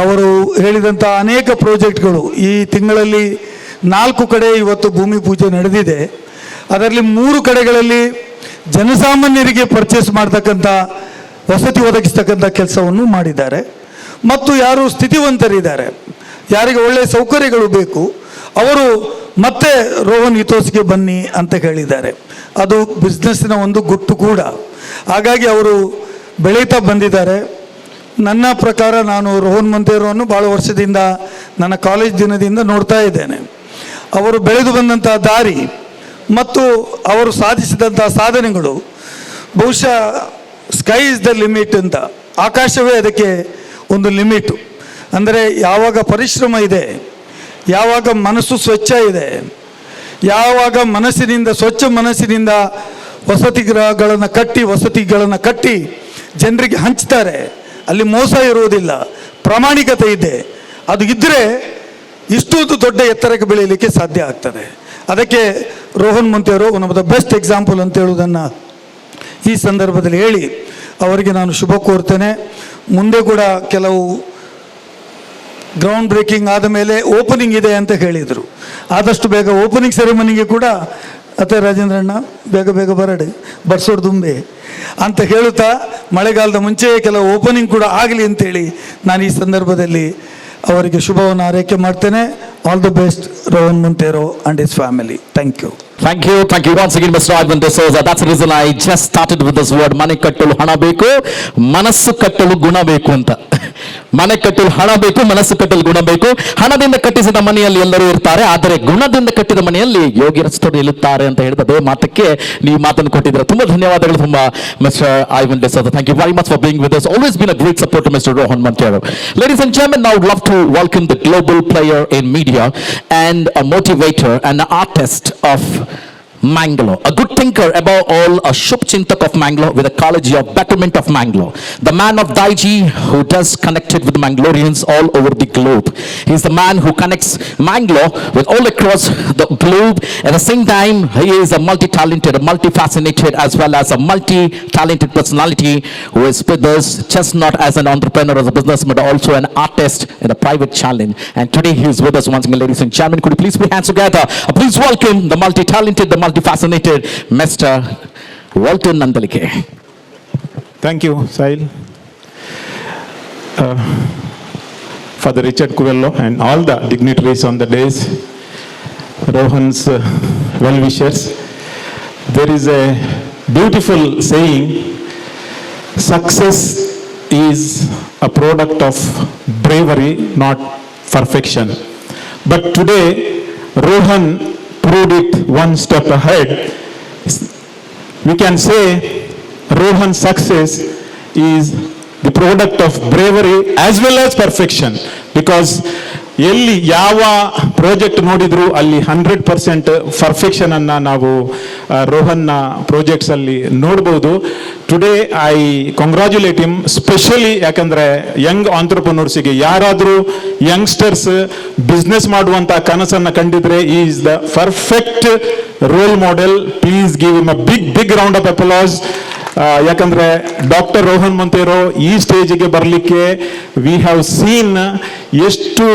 ಅವರು ಹೇಳಿದಂಥ ಅನೇಕ ಪ್ರಾಜೆಕ್ಟ್ಗಳು ಈ ತಿಂಗಳಲ್ಲಿ 4 ಕಡೆ ಇವತ್ತು ಭೂಮಿ ಪೂಜೆ ನಡೆದಿದೆ. ಅದರಲ್ಲಿ 3 ಕಡೆಗಳಲ್ಲಿ ಜನಸಾಮಾನ್ಯರಿಗೆ ಪರ್ಚೇಸ್ ಮಾಡ್ತಕ್ಕಂಥ ವಸತಿ ಒದಗಿಸ್ತಕ್ಕಂಥ ಕೆಲಸವನ್ನು ಮಾಡಿದ್ದಾರೆ. ಮತ್ತು ಯಾರು ಸ್ಥಿತಿವಂತರಿದ್ದಾರೆ, ಯಾರಿಗೆ ಒಳ್ಳೆಯ ಸೌಕರ್ಯಗಳು ಬೇಕು ಅವರು ಮತ್ತೆ ರೋಹನ್ ಇಥೋಸ್ಗೆ ಬನ್ನಿ ಅಂತ ಹೇಳಿದ್ದಾರೆ. ಅದು ಬಿಸ್ನೆಸ್ಸಿನ ಒಂದು ಗುಟ್ಟು ಕೂಡ. ಹಾಗಾಗಿ ಅವರು ಬೆಳೀತಾ ಬಂದಿದ್ದಾರೆ. ನನ್ನ ಪ್ರಕಾರ ನಾನು ರೋಹನ್ ಮಂತೇರೋವನ್ನು ಭಾಳ ವರ್ಷದಿಂದ ನನ್ನ ಕಾಲೇಜ್ ದಿನದಿಂದ ನೋಡ್ತಾ ಇದ್ದೇನೆ. ಅವರು ಬೆಳೆದು ಬಂದಂಥ ದಾರಿ ಮತ್ತು ಅವರು ಸಾಧಿಸಿದಂಥ ಸಾಧನೆಗಳು ಬಹುಶಃ sky is the limit ಅಂತ, ಆಕಾಶವೇ ಅದಕ್ಕೆ ಒಂದು ಲಿಮಿಟು. ಅಂದರೆ ಯಾವಾಗ ಪರಿಶ್ರಮ ಇದೆ, ಯಾವಾಗ ಮನಸ್ಸು ಸ್ವಚ್ಛ ಇದೆ, ಯಾವಾಗ ಮನಸ್ಸಿನಿಂದ ಸ್ವಚ್ಛ ಮನಸ್ಸಿನಿಂದ ವಸತಿ ಗೃಹಗಳನ್ನು ಕಟ್ಟಿ ವಸತಿಗಳನ್ನು ಕಟ್ಟಿ ಜನರಿಗೆ ಹಂಚ್ತಾರೆ, ಅಲ್ಲಿ ಮೋಸ ಇರುವುದಿಲ್ಲ, ಪ್ರಾಮಾಣಿಕತೆ ಇದೆ. ಅದು ಇದ್ದರೆ ಇಷ್ಟೊಂದು ದೊಡ್ಡ ಎತ್ತರಕ್ಕೆ ಬೆಳೀಲಿಕ್ಕೆ ಸಾಧ್ಯ ಆಗ್ತದೆ. ಅದಕ್ಕೆ Rohan ಮುಂತೇರೋ one of the best example ಅಂತ ಹೇಳುವುದನ್ನು ಈ ಸಂದರ್ಭದಲ್ಲಿ ಹೇಳಿ ಅವರಿಗೆ ನಾನು ಶುಭ ಕೋರ್ತೇನೆ. ಮುಂದೆ ಕೂಡ ಕೆಲವು ಗ್ರೌಂಡ್ ಬ್ರೇಕಿಂಗ್ ಆದ ಮೇಲೆ ಓಪನಿಂಗ್ ಇದೆ ಅಂತ ಹೇಳಿದರು. ಆದಷ್ಟು ಬೇಗ ಓಪನಿಂಗ್ ಸೆರೆಮನಿಗೆ ಕೂಡ ಅತ್ತೆ ರಾಜೇಂದ್ರಣ್ಣ ಬೇಗ ಬೇಗ ಬರಡಿ, ಬರ್ಸೋಡು ದುಂಬೆ ಅಂತ ಹೇಳುತ್ತಾ ಮಳೆಗಾಲದ ಮುಂಚೆ ಕೆಲವು ಓಪನಿಂಗ್ ಕೂಡ ಆಗಲಿ ಅಂತೇಳಿ ನಾನು ಈ ಸಂದರ್ಭದಲ್ಲಿ ಅವರಿಗೆ ಶುಭವನ್ನು ಹಾರೈಕೆ ಮಾಡ್ತೇನೆ. All the best Rohan Monteiro and his family. Thank you. Thank you. Thank you once again, Mr. Ivan D'Souza. That's the reason I just started with this word. ಮನೆ ಕಟ್ಟಲು ಹಣ ಬೇಕು, ಮನಸ್ಸು ಕಟ್ಟಲು ಗುಣ ಬೇಕು ಅಂತ. ಮನೆ ಕಟ್ಟಲು ಹಣ ಬೇಕು, ಮನಸ್ಸು ಕಟ್ಟಲು ಗುಣ ಬೇಕು. ಹಣದಿಂದ ಕಟ್ಟಿಸಿದ ಮನೆಯಲ್ಲಿ ಎಲ್ಲರೂ ಇರ್ತಾರೆ, ಆದರೆ ಗುಣದಿಂದ ಕಟ್ಟಿದ ಮನೆಯಲ್ಲಿ ಯೋಗ್ಯರಷ್ಟರು ನಿಲ್ಲುತ್ತಾರೆ ಅಂತ ಹೇಳಿದ ಅದೇ ಮಾತಕ್ಕೆ ನೀವು ಮಾತನ್ನು ಕೊಟ್ಟಿದ್ದೀರಾ. ತುಂಬಾ ಧನ್ಯವಾದಗಳು ತುಂಬಾ mister Ivan D'Souza. Thank you very much for being with us. Always been a great support to Mr. Rohan Monteiro. Ladies and gentlemen, now I would love to welcome the global player in media and a motivator and an artist of Mangalore, a good thinker above all, a Shubh Chintak of Mangalore with a college of betterment of Mangalore, the man of Daiji who does connected with Mangaloreans all over the globe. He's the man who connects Mangalore with all across the globe. At the same time, he is a multi-talented, a multifaceted, as well as a multi-talented personality who is with us just not as an entrepreneur, as a businessman, but also an artist in a private challenge. And today he is with us once again, ladies and gentlemen. Could you please put hands together? Please welcome the multi-talented, the multifaceted Mr. Walter Nandalike. Thank you, Sahil. Father Richard Coelho and all the dignitaries on the dais, Rohan's well-wishers. There is a beautiful saying, success is a product of bravery, not perfection. But today, Rohan proved it one step ahead. We can say Rohan's success is the product of bravery as well as perfection, because ಎಲ್ಲಿ ಯಾವ project ನೋಡಿದ್ರು ಅಲ್ಲಿ 100% perfection ಅನ್ನ ನಾವು Rohanna projects ಅಲ್ಲಿ ನೋಡ್ಬೋದು. Today I congratulate him specially, ಯಾಕಂದ್ರೆ Young ಆಂಟ್ರಪ್ರನರ್ಸಿಗೆ, ಯಾರಾದರೂ ಯಂಗ್ಸ್ಟರ್ಸ್ ಬಿಸ್ನೆಸ್ ಮಾಡುವಂತ ಕನಸನ್ನ ಕಂಡಿದ್ರೆ, he's the perfect role model. Please give him a big, big round of applause. ಯಾಕಂದ್ರೆ ಡಾಕ್ಟರ್ ರೋಹನ್ ಮೊಂತೇರೋ ಈ ಸ್ಟೇಜಿಗೆ ಬರಲಿಕ್ಕೆ we have seen ಎಷ್ಟು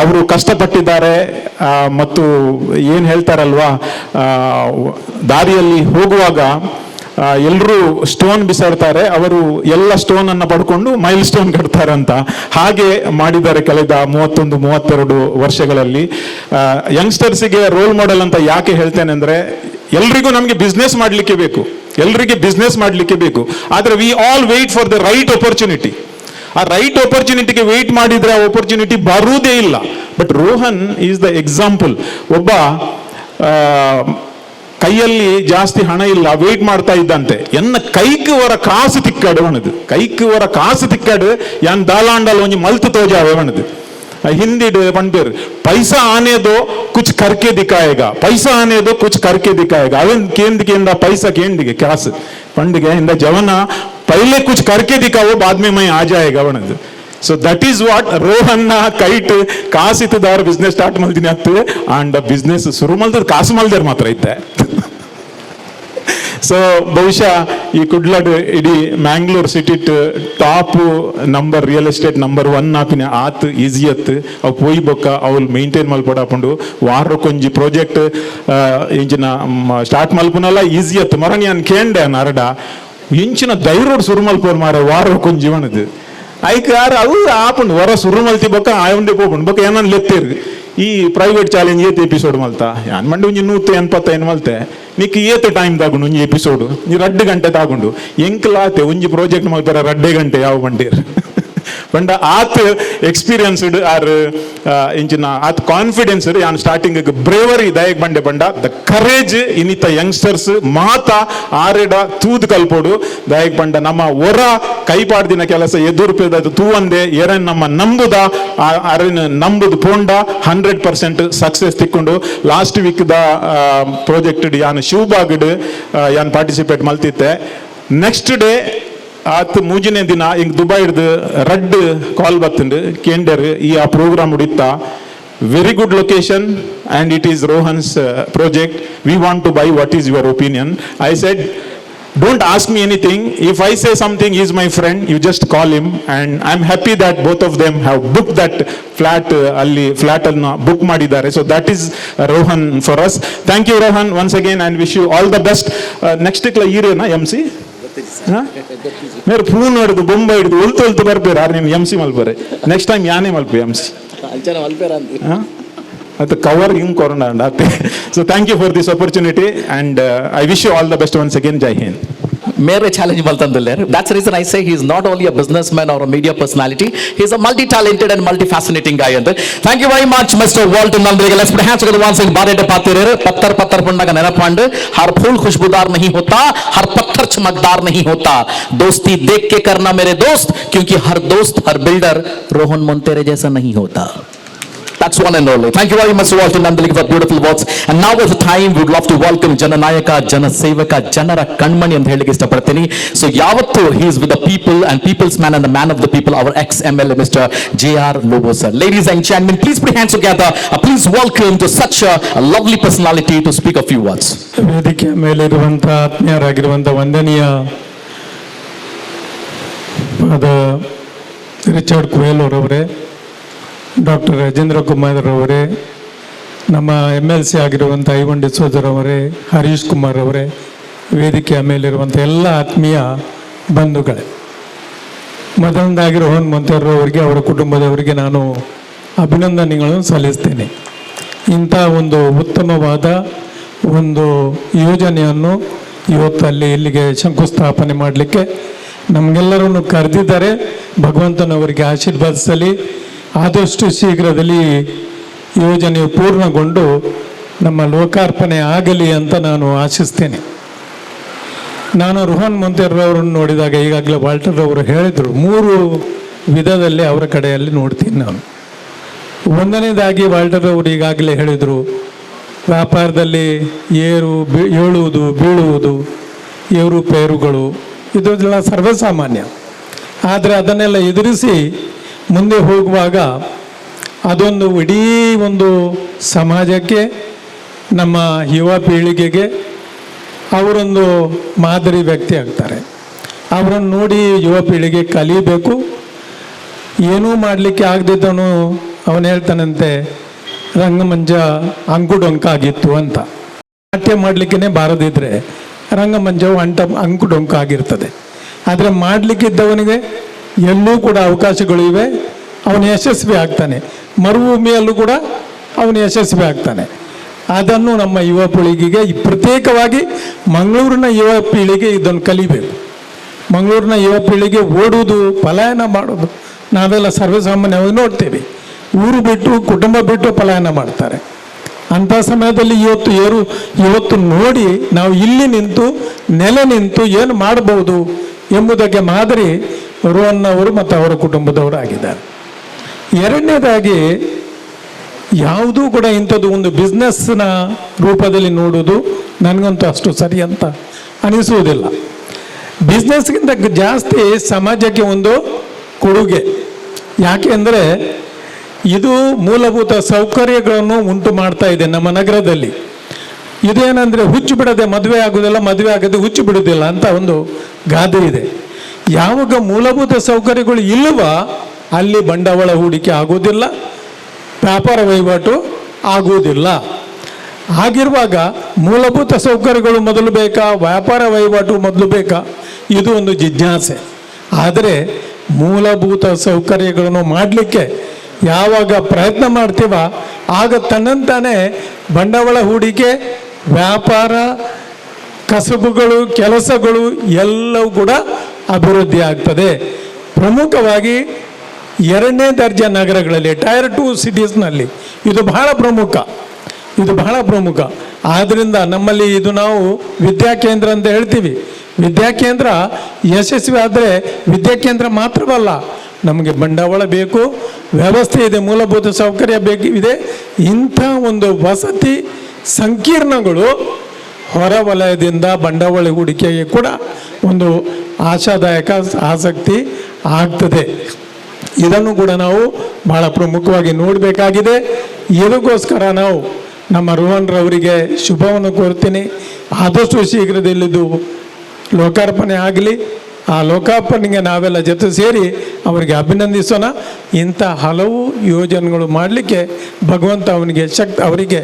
ಅವರು ಕಷ್ಟಪಟ್ಟಿದ್ದಾರೆ. ಮತ್ತು ಏನು ಹೇಳ್ತಾರಲ್ವಾ, ದಾರಿಯಲ್ಲಿ ಹೋಗುವಾಗ ಎಲ್ಲರೂ ಸ್ಟೋನ್ ಬಿಸಾಡ್ತಾರೆ, ಅವರು ಎಲ್ಲ ಸ್ಟೋನ್ ಅನ್ನ ಪಡ್ಕೊಂಡು ಮೈಲ್ ಸ್ಟೋನ್ ಕಟ್ತಾರೆ ಅಂತ. ಹಾಗೆ ಮಾಡಿದ್ದಾರೆ ಕಳೆದ 31 32 ವರ್ಷಗಳಲ್ಲಿ. ಯಂಗ್ಸ್ಟರ್ಸಿಗೆ ರೋಲ್ ಮಾಡೆಲ್ ಅಂತ ಯಾಕೆ ಹೇಳ್ತೇನೆ ಅಂದ್ರೆ, ಎಲ್ರಿಗೂ ನಮಗೆ ಬಿಸ್ನೆಸ್ ಮಾಡಲಿಕ್ಕೆ ಬೇಕು, ಎಲ್ರಿಗೆ ಬಿಸ್ನೆಸ್ ಮಾಡಲಿಕ್ಕೆ ಬೇಕು. ಆದ್ರೆ we all wait for the right opportunity. ಆ ರೈಟ್ ಆಪರ್ಚುನಿಟಿಗೆ ವೇಟ್ ಮಾಡಿದ್ರೆ ಆ ಆಪರ್ಚುನಿಟಿ ಬರುವುದೇ ಇಲ್ಲ. But Rohan is the example. ಒಬ್ಬ ಕೈಯಲ್ಲಿ ಜಾಸ್ತಿ ಹಣ ಇಲ್ಲ, ವೇಟ್ ಮಾಡ್ತಾ ಇದ್ದಂತೆ. ಎನ್ನ ಕೈಕ್ ವರ ಕಾಸು ತಿಕ್ಕಾಡು ಪಂಡುದು, ಕೈಕ್ ವರ ಕಾಸು ತಿಕ್ಕಾಡು, ಯಾನ್ ದಾಲಾಂಡಲ್ ಒಂಜಿ ಮಲ್ತು ತೋಜಾವೆ ಪಂಡುದು. ಹಿಂದಿಡ್ ಪನ್ಪೇರು, "पैसा आने दो, कुछ करके दिखाएगा, पैसा आने दो, कुछ करके दिखाएगा." ಅವನ್ ಕೇಂದ್ ಕೇಂದ ಪೈಸಾ ಕೇಂದಿಗೆ ಕಾಸು ಪಂಡಿಗೆ ಇಂದ ಜವನ, "पहले कुछ करके दिखाओ, बाद में मैं आ जाएगा" ಪಂಡುದು. So that is what Rohanna kite ಕಾಸಿತ್ತದವ್ರ business start ಮಲ್ದಿನಿ ಅತ್ತು. ಅಂಡ್ ಬಿಸ್ನೆಸ್ ಶುರು ಮಲ್ದದ್ ಕಾಸು ಮಲ್ದೇರ್ ಮಾತ್ರ ಇತ್ತೆ. ಸೊ ಬಹುಶಃ ಈ ಕುಡ್ಲಡ್ ಇಡೀ Mangalore ಸಿಟಿಟ್ top number real estate number one ಆಪಿನ ಆತ್ ಈಸಿ ಅತ್. ಅವು ಪೋಯಿ ಬೊಕ್ಕ ಅವ್ಲು ಮೇಂಟೈನ್ ಮಲ್ಪಡಾಪುಂಡು. ವಾರಕ್ಕೊಂಜಿ ಪ್ರಾಜೆಕ್ಟ್ ಇಂಚಿನ ಸ್ಟಾರ್ಟ್ ಮಲ್ಪುನಲ್ಲ ಈಸಿ ಅತ್. ಮರಣಿ ಅನ್ ಕೇಂಡೆ ಅರಡ, ಇಂಚಿನ ಧೈರ್ಯಡ್ ಸುರು ಮಲ್ಪೋರ್ ಮಾರ ವಾರಕ್ಕೊಂಜಿ ಪಂಡುದು. ಐಕ್ ಯಾರು ಅವು ಆಪುಂಡು. ವರ ಸುರು ಮಲ್ತಿ ಬೊಕ್ಕ ಆಯುಂಡೆ ಪೋಪುಂಡು. ಬೊಕ್ಕ ಏನನ್ ಲೆತ್ತೇರು, ಈ ಪ್ರೈವೇಟ್ ಚಾಲೆಂಜ್ ಏತ್ ಎಪಿಸೋಡ್ ಮಲ್ತ? ಯಾನ್ ಮಂಡೆ ಒಂಜಿ 185 ಮಲ್ತೆ. ನಿಕ್ ಏತ್ ಟೈಮ್ ತಾಗುಂಡು ಒಂಜಿ ಎಪಿಸೋಡ್? ನೀ 2 ಗಂಟೆ ತಾಗುಂಡು. ಎಂಕ್ಲಾತೆ ಒಂಜಿ ಪ್ರಾಜೆಕ್ಟ್ ಮಲ್ಪರ 2 ಗಂಟೆ ಯಾವ ಬಂಡೀರ್ ಪಂಡ. ಆತ್ ಎಕ್ಸ್ಪೀರಿಯನ್ಸ್ಡ್ ಆರ್, ಇಂಚಿನ ಆತ್ ಕಾನ್ಫಿಡೆನ್ಸ್. ಯಾನ್ ಸ್ಟಾರ್ಟಿಂಗ್ ಬ್ರೇವರಿ ದಯಕ್ ಬಂಡೆ ಬಂಡ, the courage ಇನ್ನಿತ youngsters ಮಾತ ಆರೆಡ ತೂದ್ ಕಲ್ಪೋಡು. ದಯಕ್ ಬಂಡ ನಮ್ಮ ಒರ ಕೈಪಾಡ್ದಿನ ಕೆಲಸ ಎದುರುಪೇದ ತೂವಂದೆ ಎರನ್ ನಮ್ಮ ನಂಬುದ Aron ನಂಬುದು ಪೋಂಡ 100% success ತಿಕ್ಕೊಂಡು. Last week the project ಯಾನ್ ಶಿವಬಾಗ್ಡ್ ಯಾನ್ ಪಾರ್ಟಿಸಿಪೇಟ್ ಮಲ್ತಿತ್ತೆ. ನೆಕ್ಸ್ಟ್ ಡೇ ಆತ್ ಮೂಜಿನೇ ದಿನ ಹಿಂಗ್ ದುಬೈ ಹಿಡ್ದು ರಡ್ ಕಾಲ್ ಬತ್ತಂಡು. ಕೇಂಡರ್, ಈ ಆ programme ಉಡಿತ್ತ, very good location and it is Rohan's project, we want to buy, what is your opinion? I said, "Don't ask me anything. If I say something, he's my friend, you just call him." And I'm happy that both of them have booked that flat. ಅಲ್ಲಿ flat ಅನ್ನು book ಮಾಡಿದ್ದಾರೆ. So that is Rohan for us. Thank you, Rohan, once again, and wish you all the best. Next ಕ್ಲ ಈರೇನಾ M C? ಮೇರೆ phone ಹಿಡಿದು ಬೊಂಬೈ ಹಿಡಿದು ಒಲ್ತು ಒಲ್ತು ಬರ್ಬೇರ. ಆರ್ ನೀವು M C ಮಲ್ಪರೆ. Next time ಯಾನೇ ಮಲ್ಪೆ M C. ಅದು cover ಹಿಂಗ್ ಕೊರೋನಾ ಅತ್ತೆ. So thank you for this opportunity and I wish you all the best once again. Jai Hind. ಮೇರೆ challenge ಮಲ್ತಂದುಲ್ಲೇರ್. That's reason I say he is not only a businessman or a media personality, he is a multi talented and multi fascinating guy ಅಂತ. Thank you very much, Mister Walton Nandaliga. Let's put hands together once again. ಬಾರೆಡ್ಡೆ ಪಾತಿರೇರ್. पत्थर पत्थर ಪಂಡಾಗ ನೆನಪಾಂಡ್. हर फूल खुशबूदार नहीं होता, हर पत्थर चमकदार नहीं होता. दोस्ती देख के करना मेरे दोस्त, क्योंकि हर दोस्त, हर बिल्डर रोहन मोन्तेरे जैसा नहीं होता. That's one and only. Thank you very much, Walter Nandalik, for beautiful words. And now is the time we would love to welcome Jananayaka, Janasevaka, ಜನರ ಕಣ್ಮಣಿ ಅಂತ ಹೇಳಲಿಕ್ಕೆ ಇಷ್ಟಪಡ್ತೀನಿ. ಸೊ ಯಾವತ್ತು he is with the people and people's man and the man of the people, our ex MLA, Mister J R Lobo sir. Ladies and gentlemen, please put hands together. Please welcome to such a lovely personality to speak a few words. ವೇದಿಕೆಯ ಮೇಲಿರುವಂಥ ಆತ್ಮೀಯರಾಗಿರುವಂಥ ವಂದನೀಯ ಆದ Richard ಕುಯೇಲೋರವರೇ, doctor Rajendra Kumar ಅವರೇ, ನಮ್ಮ M L C ಆಗಿರುವಂಥ ಐವನ್ ಡಿಸೋಜರವರೇ, ಹರೀಶ್ ಕುಮಾರ್ ಅವರೇ, ವೇದಿಕೆಯ ಮೇಲಿರುವಂಥ ಎಲ್ಲ ಆತ್ಮೀಯ ಬಂಧುಗಳೇ. ಮೊದಲನೇದಾಗಿ ರೋಹನ್ ಮೊಂತೇರೋ ಅವರಿಗೆ, ಅವರ ಕುಟುಂಬದವರಿಗೆ ನಾನು ಅಭಿನಂದನೆಗಳನ್ನು ಸಲ್ಲಿಸ್ತೇನೆ. ಇಂಥ ಒಂದು ಉತ್ತಮವಾದ ಒಂದು ಯೋಜನೆಯನ್ನು ಇವತ್ತಲ್ಲಿ ಇಲ್ಲಿಗೆ ಶಂಕುಸ್ಥಾಪನೆ ಮಾಡಲಿಕ್ಕೆ ನಮಗೆಲ್ಲರನ್ನು ಕರೆದಿದ್ದಾರೆ. ಭಗವಂತನವರಿಗೆ ಆಶೀರ್ವಾದಿಸಲಿ. ಆದಷ್ಟು ಶೀಘ್ರದಲ್ಲಿ ಯೋಜನೆಯು ಪೂರ್ಣಗೊಂಡು ನಮ್ಮ ಲೋಕಾರ್ಪಣೆ ಆಗಲಿ ಅಂತ ನಾನು ಆಶಿಸ್ತೇನೆ. ನಾನು ರೋಹನ್ ಮೊಂತೇರೋರನ್ನು ನೋಡಿದಾಗ ಈಗಾಗಲೇ ವಾಲ್ಟರ್ ಅವರು ಹೇಳಿದರು, ಮೂರು ವಿಧದಲ್ಲಿ ಅವರ ಕಡೆಯಲ್ಲಿ ನೋಡ್ತೀನಿ ನಾನು. ಒಂದನೇದಾಗಿ ವಾಲ್ಟರ್ ಅವರು ಈಗಾಗಲೇ ಹೇಳಿದರು, ವ್ಯಾಪಾರದಲ್ಲಿ ಏಳುವುದು ಬೀಳುವುದು, ಏರು ಪೇರುಗಳು ಇದೆಲ್ಲ ಸರ್ವಸಾಮಾನ್ಯ. ಆದರೆ ಅದನ್ನೆಲ್ಲ ಎದುರಿಸಿ ಮುಂದೆ ಹೋಗುವಾಗ ಅದೊಂದು ಇಡೀ ಒಂದು ಸಮಾಜಕ್ಕೆ, ನಮ್ಮ ಯುವ ಪೀಳಿಗೆಗೆ ಅವರೊಂದು ಮಾದರಿ ವ್ಯಕ್ತಿ ಆಗ್ತಾರೆ. ಅವರನ್ನು ನೋಡಿ ಯುವ ಪೀಳಿಗೆ ಕಲಿಬೇಕು. ಏನೂ ಮಾಡಲಿಕ್ಕೆ ಆಗದಿದ್ದವನು ಅವನು ಹೇಳ್ತಾನಂತೆ, ರಂಗಮಂಚ ಅಂಕುಡೊಂಕಾಗಿತ್ತು ಅಂತ. ನಾಟ್ಯ ಮಾಡಲಿಕ್ಕೇ ಬಾರದಿದ್ದರೆ ರಂಗಮಂಚವು ಅಂಕುಡೊಂಕಾಗಿರ್ತದೆ. ಆದರೆ ಮಾಡಲಿಕ್ಕಿದ್ದವನಿಗೆ ಎಲ್ಲೂ ಕೂಡ ಅವಕಾಶಗಳು ಇವೆ, ಅವನು ಯಶಸ್ವಿ ಆಗ್ತಾನೆ. ಮರುಭೂಮಿಯಲ್ಲೂ ಕೂಡ ಅವನು ಯಶಸ್ವಿ ಆಗ್ತಾನೆ. ಅದನ್ನು ನಮ್ಮ ಯುವ ಪೀಳಿಗೆಗೆ, ಪ್ರತ್ಯೇಕವಾಗಿ ಮಂಗಳೂರಿನ ಯುವ ಪೀಳಿಗೆ ಇದನ್ನು ಕಲಿಬೇಕು. ಮಂಗಳೂರಿನ ಯುವ ಪೀಳಿಗೆ ಓಡುವುದು, ಪಲಾಯನ ಮಾಡೋದು ನಾವೆಲ್ಲ ಸರ್ವಸಾಮಾನ್ಯವಾಗಿ ನೋಡ್ತೇವೆ. ಊರು ಬಿಟ್ಟು, ಕುಟುಂಬ ಬಿಟ್ಟು ಪಲಾಯನ ಮಾಡ್ತಾರೆ. ಅಂಥ ಸಮಯದಲ್ಲಿ ಇವತ್ತು ನೋಡಿ ನಾವು ಇಲ್ಲಿ ನಿಂತು, ನೆಲೆ ನಿಂತು ಏನು ಮಾಡಬಹುದು ಎಂಬುದಕ್ಕೆ ಮಾದರಿ ರೋಹನ್ ಅವರು ಮತ್ತು ಅವರ ಕುಟುಂಬದವರು ಆಗಿದ್ದಾರೆ. ಎರಡನೇದಾಗಿ, ಯಾವುದೂ ಕೂಡ ಇಂಥದ್ದು ಒಂದು ಬಿಸ್ನೆಸ್ನ ರೂಪದಲ್ಲಿ ನೋಡೋದು ನನಗಂತೂ ಅಷ್ಟು ಸರಿ ಅಂತ ಅನಿಸುವುದಿಲ್ಲ. ಬಿಸ್ನೆಸ್ಗಿಂತ ಜಾಸ್ತಿ ಸಮಾಜಕ್ಕೆ ಒಂದು ಕೊಡುಗೆ. ಯಾಕೆ ಅಂದರೆ ಇದು ಮೂಲಭೂತ ಸೌಕರ್ಯಗಳನ್ನು ಉಂಟು ಮಾಡ್ತಾ ಇದೆ ನಮ್ಮ ನಗರದಲ್ಲಿ. ಇದೇನೆಂದರೆ ಹುಚ್ಚು ಬಿಡದೆ ಮದುವೆ ಆಗೋದಿಲ್ಲ, ಮದುವೆ ಆಗದೆ ಹುಚ್ಚು ಬಿಡುವುದಿಲ್ಲ ಅಂತ ಒಂದು ಗಾದೆ ಇದೆ. ಯಾವಾಗ ಮೂಲಭೂತ ಸೌಕರ್ಯಗಳು ಇಲ್ಲವ ಅಲ್ಲಿ ಬಂಡವಾಳ ಹೂಡಿಕೆ ಆಗೋದಿಲ್ಲ, ವ್ಯಾಪಾರ ವಹಿವಾಟು ಆಗುವುದಿಲ್ಲ. ಹಾಗಿರುವಾಗ ಮೂಲಭೂತ ಸೌಕರ್ಯಗಳು ಮೊದಲು ಬೇಕಾ, ವ್ಯಾಪಾರ ವಹಿವಾಟು ಮೊದಲು ಬೇಕಾ, ಇದು ಒಂದು ಜಿಜ್ಞಾಸೆ. ಆದರೆ ಮೂಲಭೂತ ಸೌಕರ್ಯಗಳನ್ನು ಮಾಡಲಿಕ್ಕೆ ಯಾವಾಗ ಪ್ರಯತ್ನ ಮಾಡ್ತೀವ ಆಗ ತನ್ನಂತಾನೇ ಬಂಡವಾಳ ಹೂಡಿಕೆ, ವ್ಯಾಪಾರ, ಕಸಬುಗಳು, ಕೆಲಸಗಳು ಎಲ್ಲವೂ ಕೂಡ ಅಭಿವೃದ್ಧಿ ಆಗ್ತದೆ. ಪ್ರಮುಖವಾಗಿ ಎರಡನೇ ದರ್ಜೆ ನಗರಗಳಲ್ಲಿ, ಟೈರ್ 2 ಸಿಟೀಸ್ನಲ್ಲಿ ಇದು ಬಹಳ ಪ್ರಮುಖ, ಇದು ಬಹಳ ಪ್ರಮುಖ. ಆದ್ದರಿಂದ ನಮ್ಮಲ್ಲಿ ಇದು ನಾವು ವಿದ್ಯಾಕೇಂದ್ರ ಅಂತ ಹೇಳ್ತೀವಿ. ವಿದ್ಯಾಕೇಂದ್ರ ಯಶಸ್ವಿ ಆದರೆ ವಿದ್ಯಾಕೇಂದ್ರ ಮಾತ್ರವಲ್ಲ, ನಮಗೆ ಬಂಡವಾಳ ಬೇಕು, ವ್ಯವಸ್ಥೆ ಇದೆ, ಮೂಲಭೂತ ಸೌಕರ್ಯ ಬೇಕು ಇದೆ. ಇಂಥ ಒಂದು ವಸತಿ ಸಂಕೀರ್ಣಗಳು ಹೊರವಲಯದಿಂದ ಬಂಡವಾಳ ಹೂಡಿಕೆಗೆ ಕೂಡ ಒಂದು ಆಶಾದಾಯಕ ಆಸಕ್ತಿ ಆಗ್ತದೆ. ಇದನ್ನು ಕೂಡ ನಾವು ಬಹಳ ಪ್ರಮುಖವಾಗಿ ನೋಡಬೇಕಾಗಿದೆ. ಇದಕ್ಕೋಸ್ಕರ ನಾವು ನಮ್ಮ ರೋಹನ್ ರವರಿಗೆ ಶುಭವನ್ನು ಕೋರ್ತೀನಿ. ಆದಷ್ಟು ಶೀಘ್ರದಲ್ಲಿದ್ದು ಲೋಕಾರ್ಪಣೆ ಆಗಲಿ. ಆ ಲೋಕಾರ್ಪಣೆಗೆ ನಾವೆಲ್ಲ ಜೊತೆ ಸೇರಿ ಅವರಿಗೆ ಅಭಿನಂದಿಸೋಣ. ಇಂಥ ಹಲವು ಯೋಜನೆಗಳು ಮಾಡಲಿಕ್ಕೆ ಭಗವಂತ ಅವನಿಗೆ ಅವರಿಗೆ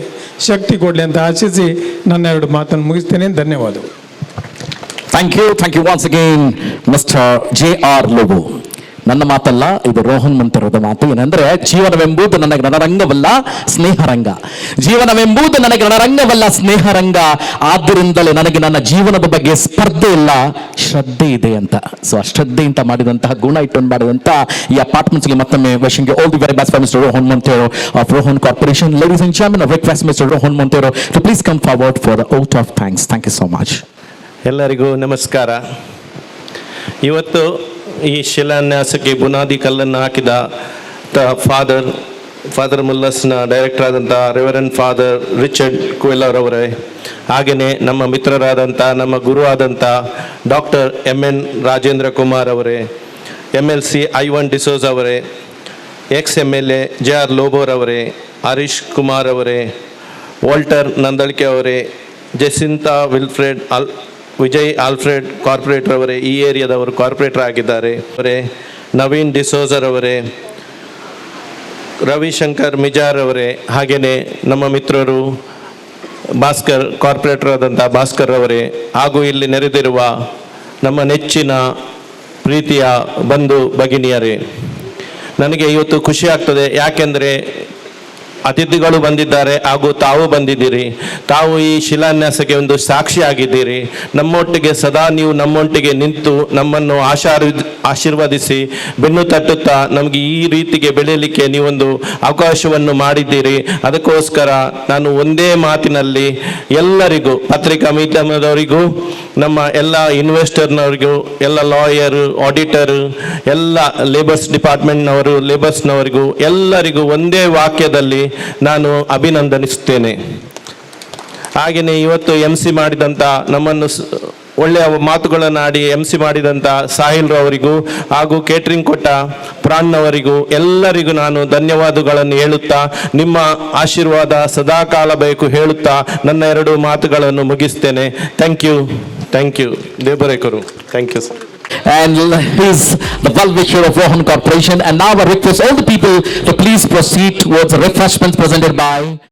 ಶಕ್ತಿ ಕೊಡಲಿ ಅಂತ ಆಶಿಸಿ ನನ್ನ ಎರಡು ಮಾತನ್ನು ಮುಗಿಸ್ತೇನೆ. ಧನ್ಯವಾದಗಳು. Thank you, thank you once again mister J R Lobo. ನನ್ನ ಮಾತಲ್ಲ, ಇದು ರೋಹನ್ ಮಂತರದ ಮಾತು. ಏನಂದ್ರೆ, ಜೀವನವೆಂಬುದು ನನಗೆ ರಣರಂಗವಲ್ಲ ಸ್ನೇಹರಂಗ, ಜೀವನವೆಂಬುದು ನನಗೆ ರಣರಂಗವಲ್ಲ ಸ್ನೇಹರಂಗ, ಆದ್ದರಿಂದಲೇ ನನಗೆ ನನ್ನ ಜೀವನದ ಬಗ್ಗೆ ಸ್ಪರ್ಧೆ ಇಲ್ಲ, ಶ್ರದ್ಧೆ ಇದೆ ಅಂತ. ಸೊ ಆ ಶ್ರದ್ಧೆಯಿಂದ ಮಾಡಿದಂತಹ, ಗುಣ ಇಟ್ಟುಕೊಂಡು ಮಾಡಿದಂತಹ ಈ ಅಪಾರ್ಟ್ಮೆಂಟ್ಸ್ ಮತ್ತೊಮ್ಮೆ wishing all the very best for Mister Rohan Monteiro of Rohan Corporation. Ladies and gentlemen, request Mister Rohan Monteiro to please come forward for the vote of thanks. Thank you so much. ಎಲ್ಲರಿಗೂ ನಮಸ್ಕಾರ. ಇವತ್ತು ಈ ಶಿಲಾನ್ಯಾಸಕ್ಕೆ ಬುನಾದಿ ಕಲ್ಲನ್ನು ಹಾಕಿದ father ಮುಲ್ಲಸ್ನ director ಆದಂಥ reverend father Richard ಕುವೆಲ್ಲರವರೇ, ಹಾಗೆಯೇ ನಮ್ಮ ಮಿತ್ರರಾದಂಥ, ನಮ್ಮ ಗುರು ಆದಂಥ ಡಾಕ್ಟರ್ ಎಂ.ಎನ್. ರಾಜೇಂದ್ರ ಕುಮಾರ್ ಅವರೇ, ಎಮ್.ಎಲ್.ಸಿ ಐವನ್ ಡಿಸೋಜ್ ಅವರೇ, ಎಕ್ಸ್ ಎಮ್.ಎಲ್.ಎ ಜೆ.ಆರ್. ಲೋಬೋರ್ ಅವರೇ, ಹರೀಶ್ ಕುಮಾರ್ ಅವರೇ, ವಾಲ್ಟರ್ ನಂದಳಿಕೆ ಅವರೇ, Jacintha Wilfred Vijay Alfred corporator ಅವರೇ, ಈ ಏರಿಯಾದವರು ಕಾರ್ಪೊರೇಟರ್ ಆಗಿದ್ದಾರೆ ಅವರೇ, ನವೀನ್ ಡಿಸೋಜರ್ ಅವರೇ, ರವಿಶಂಕರ್ ಮಿಜಾರ್ ಅವರೇ, ಹಾಗೆಯೇ ನಮ್ಮ ಮಿತ್ರರು ಭಾಸ್ಕರ್, ಕಾರ್ಪೊರೇಟರ್ ಆದಂಥ ಭಾಸ್ಕರ್ ಅವರೇ, ಹಾಗೂ ಇಲ್ಲಿ ನೆರೆದಿರುವ ನಮ್ಮ ನೆಚ್ಚಿನ ಪ್ರೀತಿಯ ಬಂಧು ಭಗಿನಿಯರೇ, ನನಗೆ ಇವತ್ತು ಖುಷಿ ಆಗ್ತದೆ. ಯಾಕೆಂದರೆ ಅತಿಥಿಗಳು ಬಂದಿದ್ದಾರೆ ಹಾಗೂ ತಾವು ಬಂದಿದ್ದೀರಿ. ತಾವು ಈ ಶಿಲಾನ್ಯಾಸಕ್ಕೆ ಒಂದು ಸಾಕ್ಷಿಯಾಗಿದ್ದೀರಿ. ನಮ್ಮೊಟ್ಟಿಗೆ ಸದಾ ನೀವು ನಮ್ಮೊಟ್ಟಿಗೆ ನಿಂತು ನಮ್ಮನ್ನು ಆಶೀರ್ವದಿಸಿ ಬೆನ್ನು ತಟ್ಟುತ್ತಾ ನಮಗೆ ಈ ರೀತಿಗೆ ಬೆಳೆಯಲಿಕ್ಕೆ ನೀವೊಂದು ಅವಕಾಶವನ್ನು ಮಾಡಿದ್ದೀರಿ. ಅದಕ್ಕೋಸ್ಕರ ನಾನು ಒಂದೇ ಮಾತಿನಲ್ಲಿ ಎಲ್ಲರಿಗೂ, ಪತ್ರಿಕಾ ಮಾಧ್ಯಮದವರಿಗೂ, ನಮ್ಮ ಎಲ್ಲ ಇನ್ವೆಸ್ಟರ್ನವರಿಗೂ, ಎಲ್ಲ ಲಾಯರು, ಆಡಿಟರು, ಎಲ್ಲ ಲೇಬರ್ಸ್ ಡಿಪಾರ್ಟ್ಮೆಂಟ್ನವರು, ಲೇಬರ್ಸ್ನವರಿಗೂ, ಎಲ್ಲರಿಗೂ ಒಂದೇ ವಾಕ್ಯದಲ್ಲಿ ನಾನು ಅಭಿನಂದನಿಸುತ್ತೇನೆ. ಹಾಗೆಯೇ ಇವತ್ತು ಎಂ ಸಿ ಮಾಡಿದಂಥ, ನಮ್ಮನ್ನು ಒಳ್ಳೆಯ ಮಾತುಗಳನ್ನು ಆಡಿ ಎಂ ಸಿ ಮಾಡಿದಂಥ ಸಾಹಿಲ್ ರವರಿಗೂ ಹಾಗೂ ಕೇಟ್ರಿಂಗ್ ಕೊಟ್ಟ ಪ್ರಾಣ್ನವರಿಗೂ ಎಲ್ಲರಿಗೂ ನಾನು ಧನ್ಯವಾದಗಳನ್ನು ಹೇಳುತ್ತಾ, ನಿಮ್ಮ ಆಶೀರ್ವಾದ ಸದಾಕಾಲ ಬೇಕು ಹೇಳುತ್ತಾ ನನ್ನ ಎರಡು ಮಾತುಗಳನ್ನು ಮುಗಿಸ್ತೇನೆ. Thank you, thank you. ದೇವರೇಕರು. Thank you sir. And he's the well-wisher of Rohan Corporation. And now I request all the people to please proceed towards the refreshments presented by